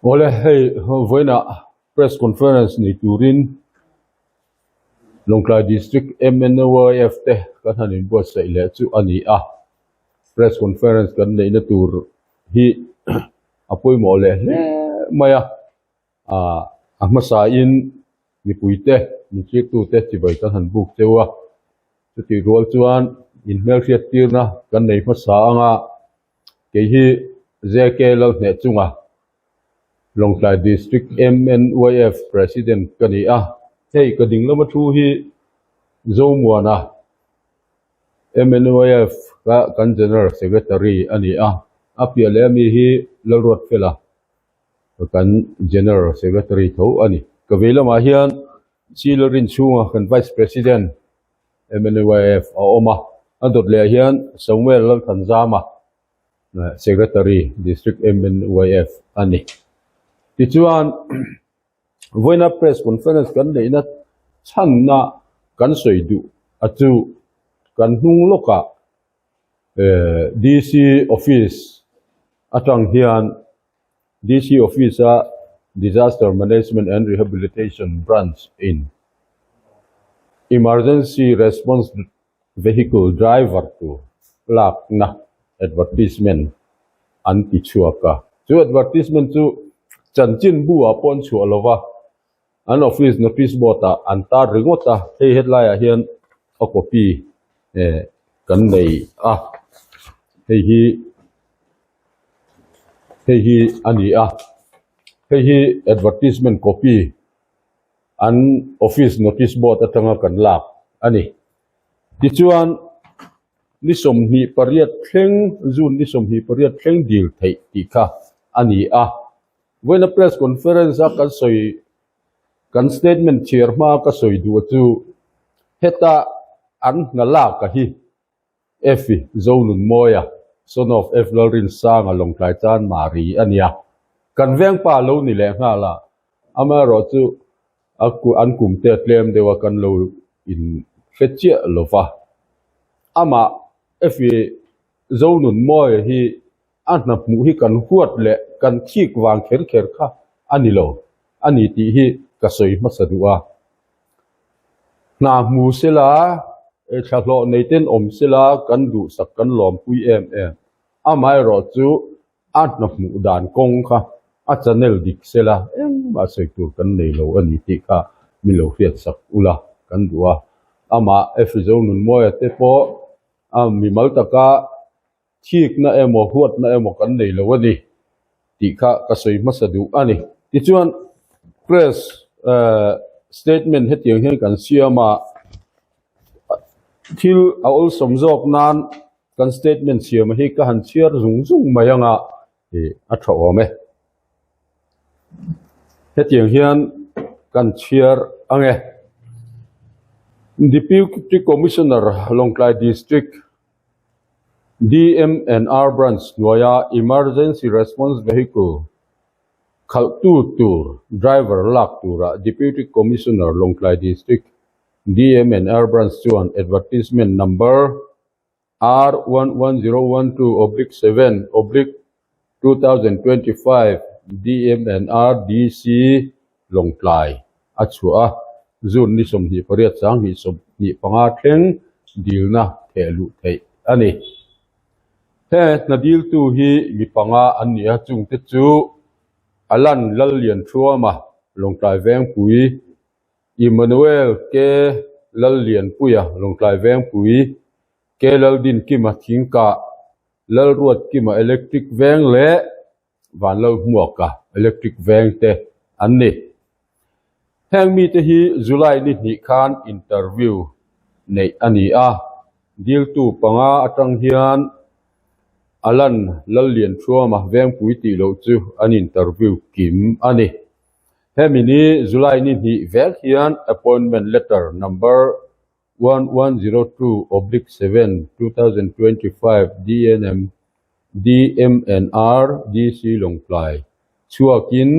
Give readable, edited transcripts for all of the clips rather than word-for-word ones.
Awle hei vawiinah press conference nei turin Lawngtlai District MNYF te kan han inbuatsaih leh chu a ni a, press conference kan neihna tur hi a pawimawh leh hle mai a, ah a hmasain mipuite mitirtute chibai kan han buk cheu a, chutih rual chuan inhmelhriat tirna kan nei hmasa anga kei hi JK Lalhnehchunga Lawngtlai District MNYF President ka ni a, hei ka ding lama thu hi Zomuana MNYF ka kan General Secretary a ni a, a piah leh ami hi Lalruatfela kan General Secretary tho a ni. Ka vei lamah hian Chilarin chhunga kan Vice President MNYF a awm a, a dawt lehah hian Samuel Lalthanzama Secretary District MNYF a ni. Tichuan vawiina Press Conference kan neihna chhanna kan sawi duh a chu kan hnung lawkah DC Office atang hian DC Office a Disaster Management and Rehabilitation Branch in Emergency Response Vehicle driver tur lakna advertisement an ti chhuak a, chu advertisement chu chanchin bu ah pawh an chhuah lo va, an office notice board ah an tar ringawt a, hei hetlai ah hian a copy eh kan nei a, hei hi hei hi a ni a, hei hi advertisement copy. an office notice board atanga kan lak a ni. Tichuan, ni 28 thleng, June ni 28 thleng dil theih tih kha a ni a. Vawiina press conference a kan sawi, kan statement chhiar hma ka sawi duh chu heta an hna lak a hi Effie Zonunmawia, son of F Lalrinsanga Lawngtlai Chan Mari a nia. Kan vengpa lo ni leh nghal a, amaherawh chu a an kum te a tlem deuh a kan lo in hre chiah lo va. Amah Effie Zonunmawia hi a hna hmuh hi kan huat leh kan thik vang kher kher kha a ni lo a ni tih hi ka sawi hmasa duh a. Hna hmu sela, thlahlawh nei ten awm sela kan duhsak kan lawmpui em em. Amaherawh chu a hna hmuh dan kawng kha a channel dik sela engmah sawi tur kan nei lo a ni tih kha mi lo hriatsak ula kan duh a. Amah Efrizo Nunmawia te pawh a mimal taka Thikna emaw huatna emaw kan nei lo a ni tih kha ka sawi hmasa duh a ni. Tichuan press statement hetiang hian kan siam a, thil a awlsawm zawk nan kan statement siam hi ka han chhiar zung zung mai anga a tha awm e. Hetiang hian kan chhiar ang e. Deputy Commissioner Lawngtlai District DMNR Branch hnuaia Emergency Response Vehicle khalhtu tur driver lak tura Deputy Commissioner Lawngtlai District DMNR Branch chuan Advertisement Number R11012/7/2025 DMNR DC Lawngtlai a chhuah a, June ni 28 2025 thleng dilna theh luh theih a ni. He hna diltu hi mi panga an ni a, chungte chu Alan Lallianthuama, Lawngtlai Vengpui, Emmanuel K. Lallianpuia, Lawngtlai Vengpui, K. Laldinkima, Thingkah, Lalruatkima, Electric Veng leh Vanlalhmuaka electric veng te an ni. Heng mite hi July ni hnih khan interview neih a ni a, diltu panga atang hian Alan Lallianthuama vengpui tih loh chu an interview kim a ni. Hemi ni July ni hnih vek hian appointment letter number 1102/7, 2025 DNM DMNR DC Lawngtlai chhuakin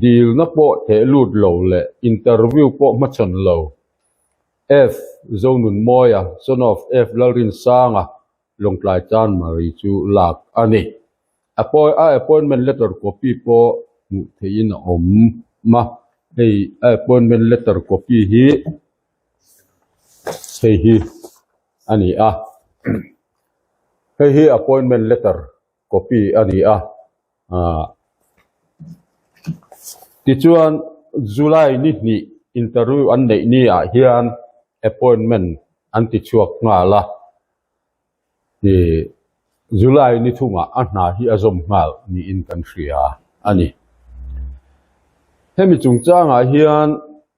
dilna pawh theh lut lo leh interview pawh hmachhawn lo F Zonunmawia son of F Lalrinsanga Lawngtlai Chanmari chu lak a ni. A appointment letter copy pawh. hmuh theihin a awm a, hei a appointment letter copy hi hei hi a ni a, hei hi appointment letter copy a ni a ah tichuan July ni hnih interview an neih ni ah hian appointment an ti chhuak nghal a. Ih July ni thungah a hna hi a zawm nghal niin kan hria a ni. Hemi chungchangah hian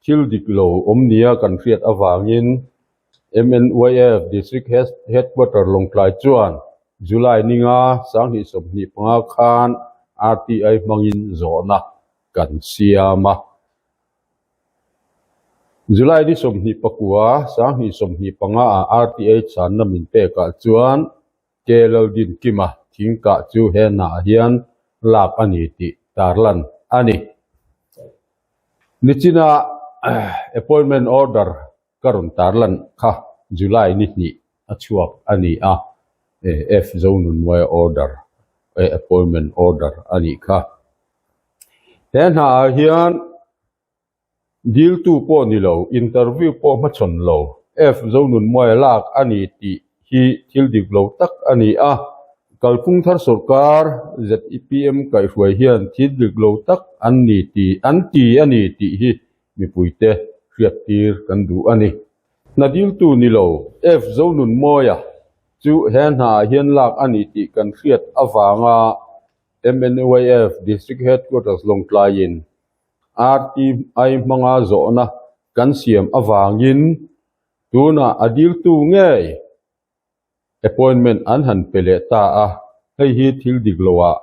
thil dik lo awm nia kan hriat avangin MNYF District Headquarter Lawngtlai chuan July ninga 2025 khan RTI hmangin zawhna kan siam a. July ni 29, 2025 ah RTA channa min pekah chuan K Laldinkima thingkah chu he hnah hian lak a ni tih tarlan a ni. Nichina appointment order ka rawn tarlan kha July ni hnih a chhuak a ni a, F Zonunmuaia order, appointment order a nih kha. He hnaah hian diltu pawh ni lo, interview pawh hmachhawn lo, F Zonunmuaia lak a ni tih hi thil dik lo tak a ni a. Kalphung thar sawrkar ZPM kaihhruai hian thil dik lo tak an ni tih an ti a ni tih hi mipuite hriattir kan duh a ni. Hna diltu ni lo, F Zonunmawia chu he hnaah hian lak a ni tih kan hriat avanga MNYF District Headquarters Lawngtlaiin RTI hmanga zawhna kan siam avangin tunah a diltu ngei appointment an han pe leh ta a, hei hi thil dik loah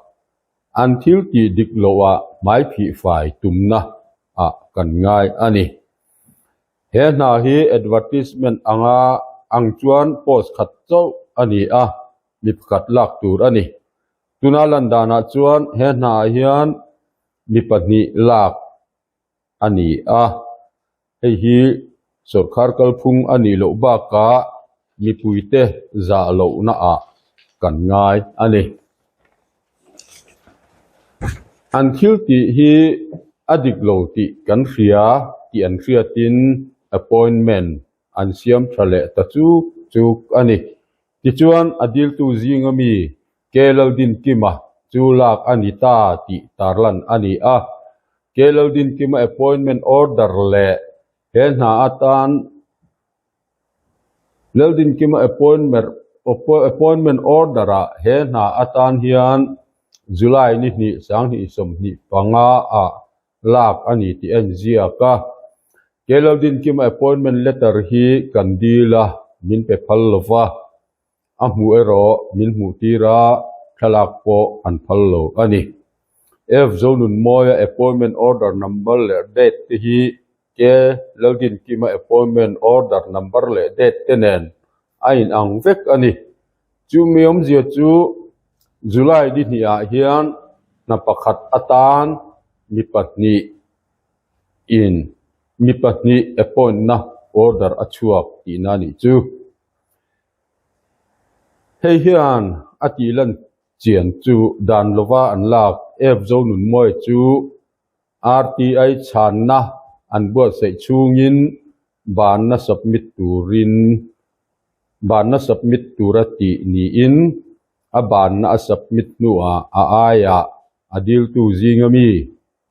an thil tih dik loah hmai phih fai tumna ah kan ngai a ni. He hna hi advertisement anga ang chuan post khat chauh a ni a, mi pakhat lak tur a ni. Tuna lan danah chuan he hnaah hian mi pahnih lak a ni a, hei hi sawrkar kalphung a nih loh bakah mipuite zah lohnaah kan ngai a ni. An thil tih hi a dik lo tih kan hria tih an hriatin appointment an siam tha leh ta chuk chuk a ni. Tichuan a diltu zinga mi K Laldinkima chu lak a ni ta tih tarlan a ni a. K Laldinkima appointment order leh he hna atan Laldinkima appointment order ah he hna atan hian July ni hnih 2025 ah lak a ni tih a inziak a. K Laldinkima appointment letter hi kan dil a, min pe phal lo va. A hmuh erawh min hmuh tir a, thlalak pawh an phal lo a ni. F Zonunmawia appointment order number leh date te hi K Laldinkima appointment order number leh date te nen a inang vek a ni. Chumi awmzia chu July ni hnihah hian hna pakhat atan mi pahnih in mi pahnih appoint na order a chhuak tihna a nih chu. Hei hian a tih lan chian chu dan lova an lak F Zonunmawia chu RTI chhanna an buatsaih chhungin banna submit turin banna submit tura tih niin a banna a submit hnuah a aiah a diltu zinga mi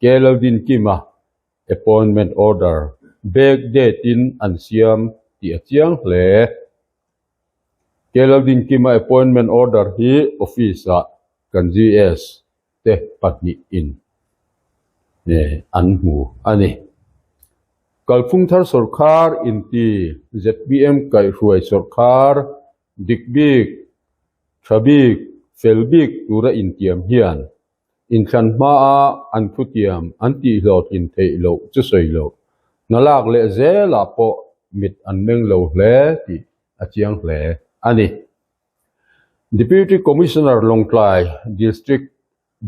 K Laldinkima appointment order back date in an siam tih a chiang hle. K Laldinkima appointment order hi office ah kan GS te pahnih in an hmu a ni. Kalphung thar sawrkar inti zpm kaihhruai sawrkar dik bik, tha bik, fel bik tura intiam hian Inthlan hmaa an thutiam an tihhlawhtlin theih loh chu sawi loh. Hna lak leh zelah pawh mit an meng lo hle tih a chiang hle a ni. Deputy Commissioner Lawngtlai District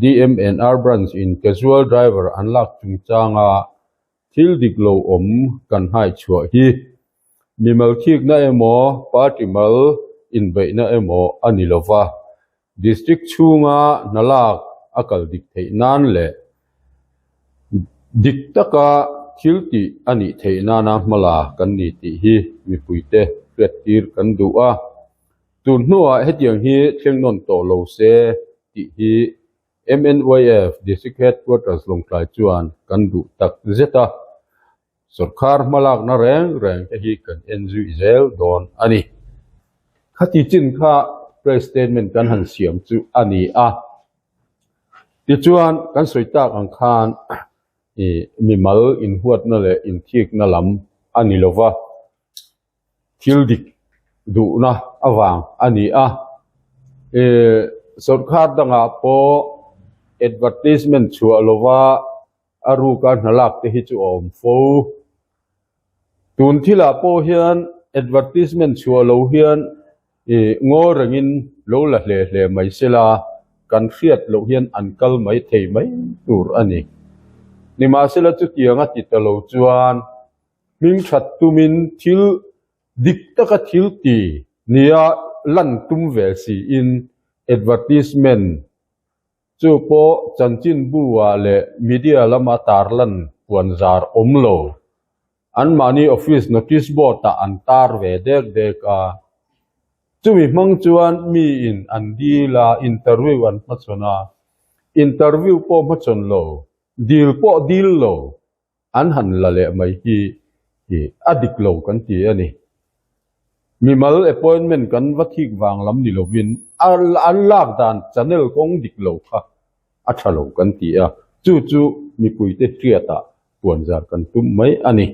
DMNR Branch in casual driver an lak chungchanga Thil dik lo awm kan haichhuah hi mimal thikna emaw party mal inbeihna emaw a ni lova, district chhunga hna lak a kal dik theih nan leh. Dik taka thil tih a nih theih nana hmala kan ni tih hi mipuite hriattir kan duh a. Tun hnuah hetiang hi thleng nawn tawh lo se tih hi MNYF District Headquarters Lawngtlai chuan kan duh tak zet a. Sawrkar hmalakna reng reng te hi kan en zui zel dawn a ni. Khati chin kha press statement kan han siam chu a ni a. Tichuan, kan sawi tak ang khan mimal inhuatna leh inthikna lam a ni lo va, thil dik duhna avang a ni a. Sawrkar dangah pawh advertisement chhuah lova A ruka hna lak te hi chu a awm fo. Tun thilah pawh hian advertisement chhuah lo hian ih ngaw rengin lo la hle hle mai sela kan hriat loh hian an kal mai thei mai tur a ni. Nimahsela chutianga ti ta lo chuan hming that tumin thil dik taka thil ti nia lan tum ve siin advertisement Chu pawh chanchinbu-ah leh media lama tarlan puanzar awm lo. Anmahni office notice board-ah an tar ve dek dek a. Chumi hmang chuan miin an dil a, interview an hmachhawn a. Interview pawh hmachhawn lo, dil pawh dil lo. An han la leh mai hi hi a dik lo kan ti a ni. Mimal appointment kan va thik vang lam ni lovin an lak dan channel kawng dik lo kha a tha lo kan ti a, chu chu mipuite hriatah puanzar kan tum mai a ni.